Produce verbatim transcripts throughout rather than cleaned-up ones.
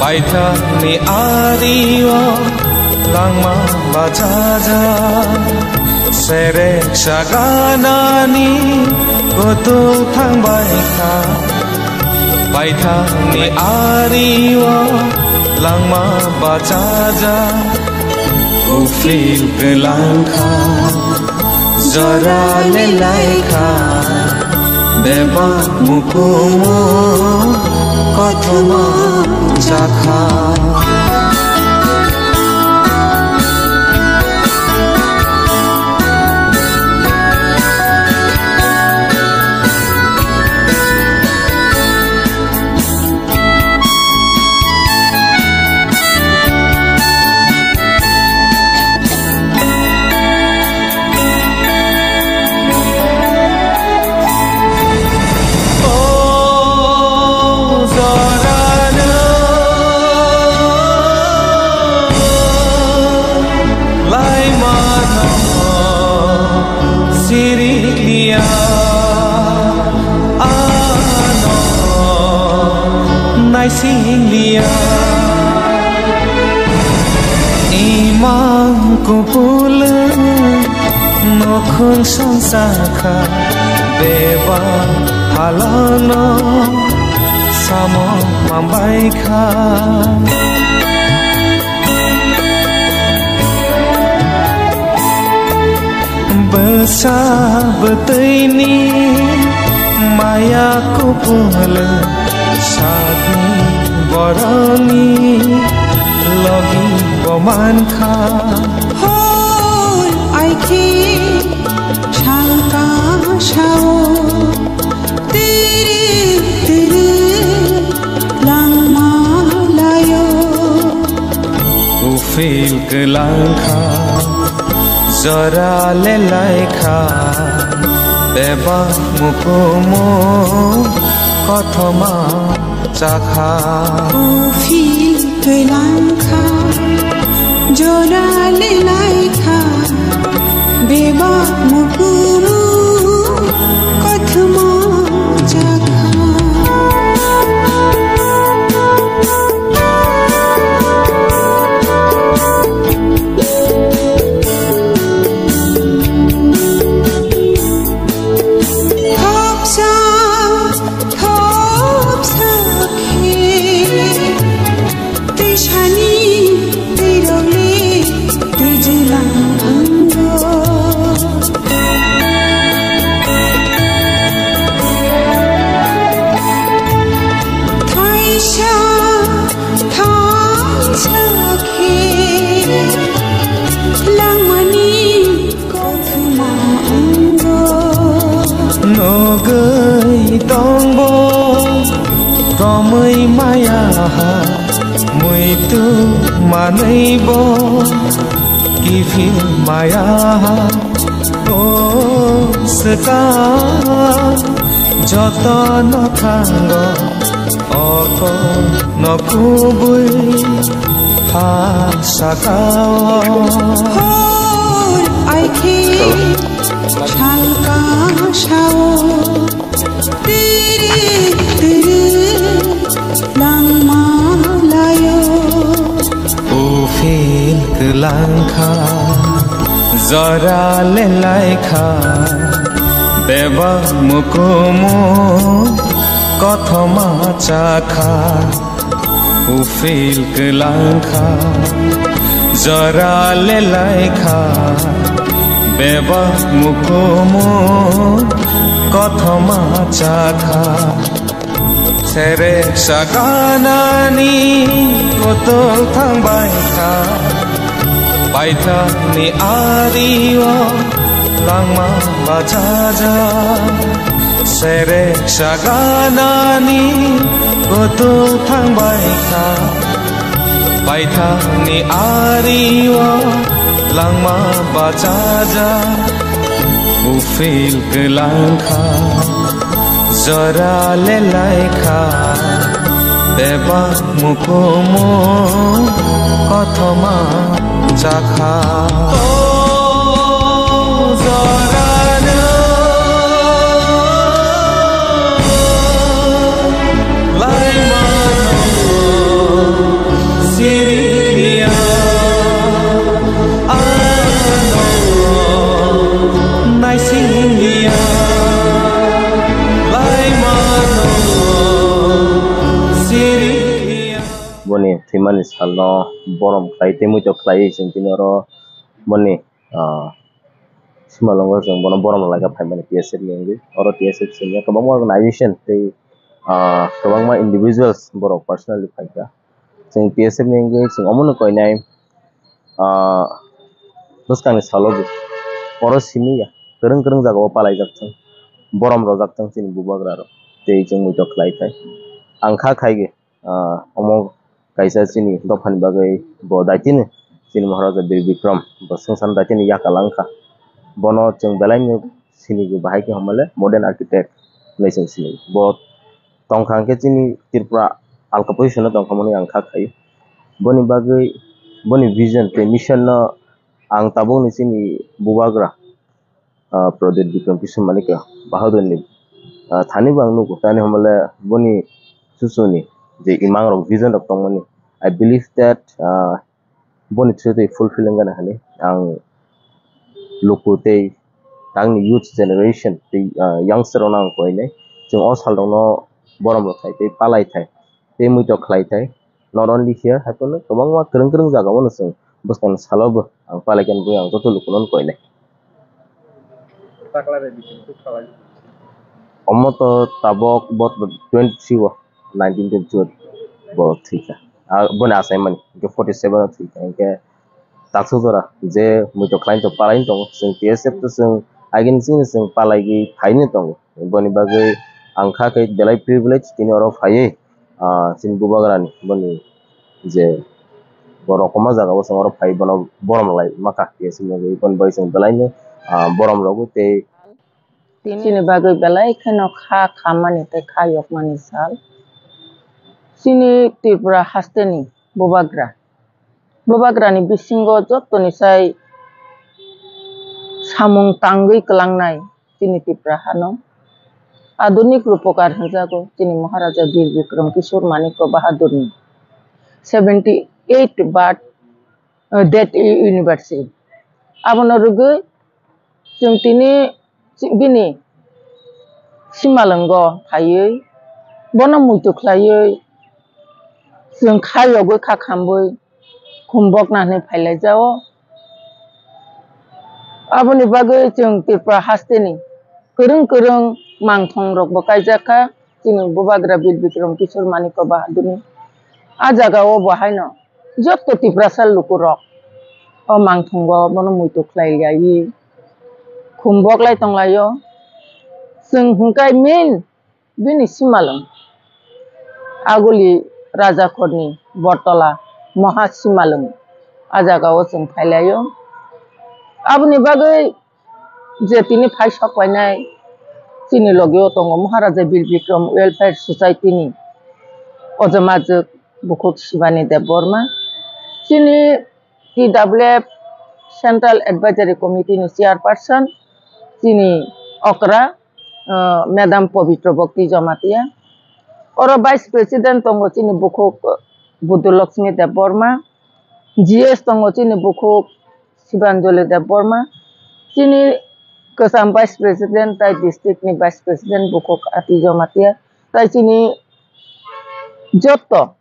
Paithakni ario langma bachajak, serek saganani kutung thangbai kha. Paithakni ario langma bachajak, uphil kwlang kha. Jora le lai kha, bebak mukumu kothoma chakha. Sirikliya, ano naisingliya. Imang kupul nokhung songsa kha, beba halano samo mambai kha. Bwsa bwtwini maya kupul sakni borokni logi bo mankha. Hor aikhe salka sao tiri tiri langma layo. Uphil kwlang kha, jora le lai kha, bebak mukumu kothoma chakha. Uphil kwlang kha, jora le lai kha, bebak mukumu kothoma chakha. Thopsa, thopsa khe, twisani twirokni twijilang wngo. Thaisa, thaisa khe, langmani kothoma wngo. Nugwi tongbo romwi maya ha, muitu manwibo kiphil maya ha. O swkang jotono thango, oko no kubui ha sakao. Hor aikhe salka sao tiri tiri langma layo. Uphil kwlang kha, jora le lai kha, bebak mukumu kothoma chakha. Uphil kwlang kha, jora le lai kha, bebak mukumu kothoma chakha. Serek saganani kutung thangbai kha, paithakni ario langma bachajak. Serek saganani kutung thangbai kha, paithakni ario langma bachajak. Uphil kwlang kha, jora le lai kha, bebak mukumu kothoma chakha. O jorano lai mano. Imani salno borom khlai tei muito khlai chwng tini oro boni, ah, simalongo chwng bono borom laika phaimani T S F ni wngwi. Oro T S F simi kwbangma organization tei, ah, kwbangma individuals borok personally phaikha. Chwng T S F ni wngwi chwng omono koinai, ah, bwskangni salo bo oro simi ya, kwrwng kwrwng jagao palaijak thung, borom rojak thung chini bubagra rok, tei chwng muito khlai khai. Ang kha khai ge, ah, omo kaisa chini dophani bagwi bo daitino chini Maharaja Bir Bikram bo swngcharno daitino yakal wngkha. Bono chwng belai no sini go bahai khe homole modern architect hinwi chwng sini. Bo tongkha hwnkhe chini Tripura alka position o tongkha mani ang kha khai. Boni bagwi boni vision tei mission no ang tabukni chini bubagra, ah, Pradyot Bikram Kishore Manikya Bahadurni, ah, thani bo ang nugo. Tani homole boni chuchuni je imang rok, vision rok tongmani, I believe that, ah, boni through tei fulfill wngana hinwi ang luku tei tangni youth generation tei, ah, youngster rokno ang koinai. Chwng o sal rokno borom rok khai tei palai thai tei muito khlai thai. Not only here, haiphano kwbangma kwrwng kwrwng jagao no chwng bwskangni salo bo ang palai khe nugwi ang joto lukuno koinai. Omo to tabok bo twenty three o, nineteen twenty two o bo thwikha. Ah, boni achaimani hwnkhe forty seven o thwikha. Hwnkhe taksa jora je muito khlai to palai tongo, chwng T S F to chwng agini chini chwng palai gwi phaini tongo. Boni bagwi ang kha khe belai privilege tini oro phaiwi, ah, chini bubagrani boni je borok kwma jagao chwng oro phai bono borom lai makha T S F ni bagwi. Boni bagwi chwng belaino, ah, borom rogwi tei chini bagwi belai kheno kha khammani tei kha yokmani sal. Chini Tripura hasteni bubagra, bubagrani bisingo jottoni sai samung tangwi kwlangnai chini Tripura hano adunik rupokar hwnjago chini Maharaja Bir Bikram Kishore Manikya Bahadurni seventy eight birth, uh, death anniversary. Abono rwgwi chwng tini bini simalwngo phaiwi bono muitu khlaiwi chwng kha yogwi kha khambwi khumbokna hinwi phailaijao. Aboni bagwi chwng Tripura hasteni kwrwng kwrwng mangthong rokbo kaijak kha chini bubagra Bir Bikram Kishore Manikya Bahadurni. A jagao bo haino joto Tiprasa lukurok o mangthongo bono muitu khlai laiwi khumbok lai tong laio. Chwng hwnkhe main bini simalwng Aguli Rajakhorni Bortola Maha Simalwng a jagao chwng phai laio. Aboni bagwi je tini phai sok painai chini logio tongo Maharaja Bir Bikram Welfare Society ni ojamajwk bukhuk Shivani Debbarma, chini T W F Central Advisory Committee ni chairperson chini okra, uh, Madam Pabitra Bhakti Jamatia. Oro Vice President tongo chini bukhuk, uh, Budulakshmi Debbarma, G S tongo chini bukhuk Sibanjali Debbarma, chini kwcham Vice President tai district ni Vice President bukhuk Ati Jamatia, tai chini jotto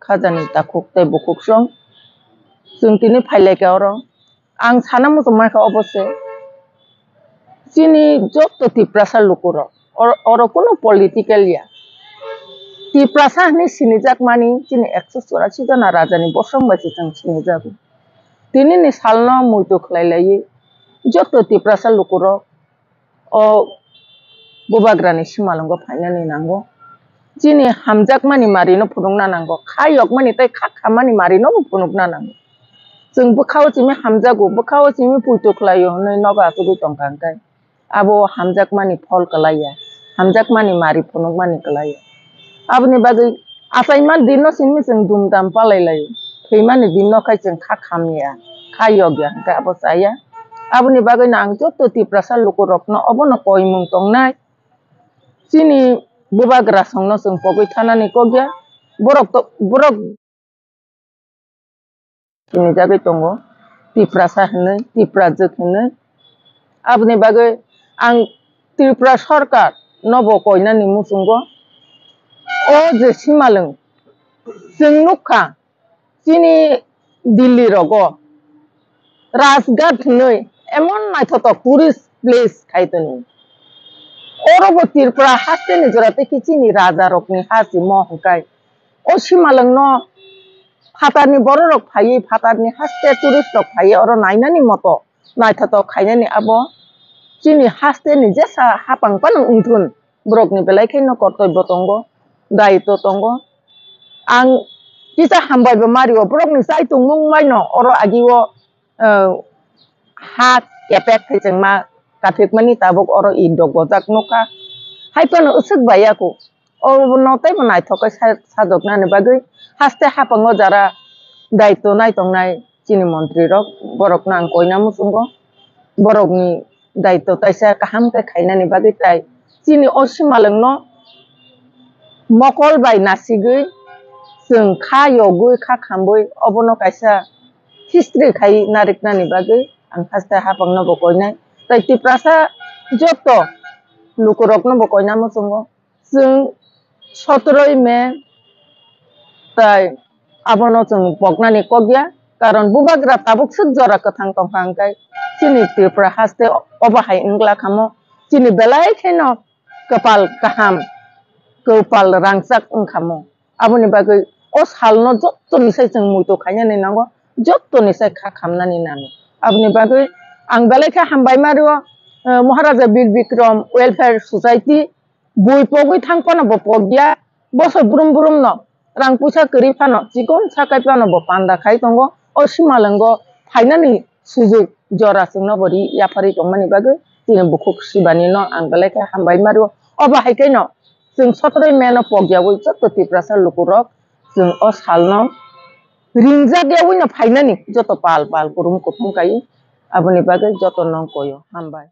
khajani takhuk tei bukhuk song. Chwng tini phai lai kha oro. Ang sana muchung mankha obo se. Chini joto Tiprasa lukurok. Or-, oro kuno political ya. Tiprasa hinwi sinijak mani chini ekso churasi jona rajani bosong bai se chwng sinijago. Tini ni salno muitu khlai laiwi joto Tiprasa lukurok o bubagrani simalwngo phainani nango. Chini hamjakmani marino phunukna nango, kha yokmani tei kha khammani marino bo phunukna nango. Chwng bwkhao simi hamjago, bwkhao simi puitu khlaio hwnwi nogo achugwi tongkha hwnkhe abo hamjakmani phol kwlaiya, hamjakmani mari phunukmani kwlaiya. Aboni bagwi achaima dinno simi chwng dumdam palai laio. Thwimani dinno khai chwng kha khamya, kha yokya hwnkhe abo chaya. Aboni bagwino ang joto Tiprasa lukurokno obono koimung tongnai. Chini bubagra songno chwng pogwi thanani kokya. Borok to, borok sinijagwi tongo, Tiprasa hinwi, Tiprajwk hinwi. Aboni bagwi ang Tripura Sarkar nobo koinani muchungo. O je simalwng chwng nukha, chini Delhi rogo Rajghat hinwi emon naithotok tourist place khai toni. Oro bo Tripura hasteni jora tei khe chini raja rokni ha simo hwnkhe o simalwngno phatarni bororok phaiwi, phatarni haste tourist rok phaiwi oro nainani moto naithotok khainani abo chini hasteni jesa hapang phano wngthun, borokni belai kheno kortobyo tongo, daitw tongo. Ang kisa hambai bo mario, borokni chai tongmung maino oro agio, eh, ha kepek khe chwngma kaphikmani tabuk oro i dok gojak nukha. Hai phano usuk bai yaku. Obo no teibo naithok khe sa-, sajoknani bagwi haste hapango jara daitw nai tongnai chini montri rok, borokno ang koina muchungo. Borokni daitw taisa kaham khe khainani bagwi tai chini o simalwngno mokol bai nasigwi chwng kha yogwi kha khambwi obono kaisa history khai nariknani bagwi ang haste hapangno bo koinai. Tai Tiprasa joto lukurokno bo koina muchungo. Chwng sotoroi May tai abono chwng poknani kok ya, karon bubagra tabuk swk jora kwthang tongkha hwnkhe chini Tripura haste obo hai wngla khamo, chini belai kheno kwpal kaham, kwpal rangchak wngkhamo. Aboni bagwi o salno jottoni sai chwng muitu khainani nango, jottoni sai kha khamnani nango. Aboni bagwi ang belai khe hambai ma rwo, eh, Maharaja Bir Bikram Welfare Society bui pogwi thang phano bo pokya, boso brum brum no rang puisa kwrwi phano chikon sakai phano bo panda khai tongo. O simalwngo phainani sujuk jora chwngno bo ri yapharwi tongmani bagwi chini bukhuk sibani no ang belai khe hambai ma rwo. Obo hai khe no chwng sotoroi May no pokyawi joto Tiprasa lukurok chwng o salno ringjak yawi no phainani joto pal pal kurum kuthum kai aboni bagwi joto no koyo hambai.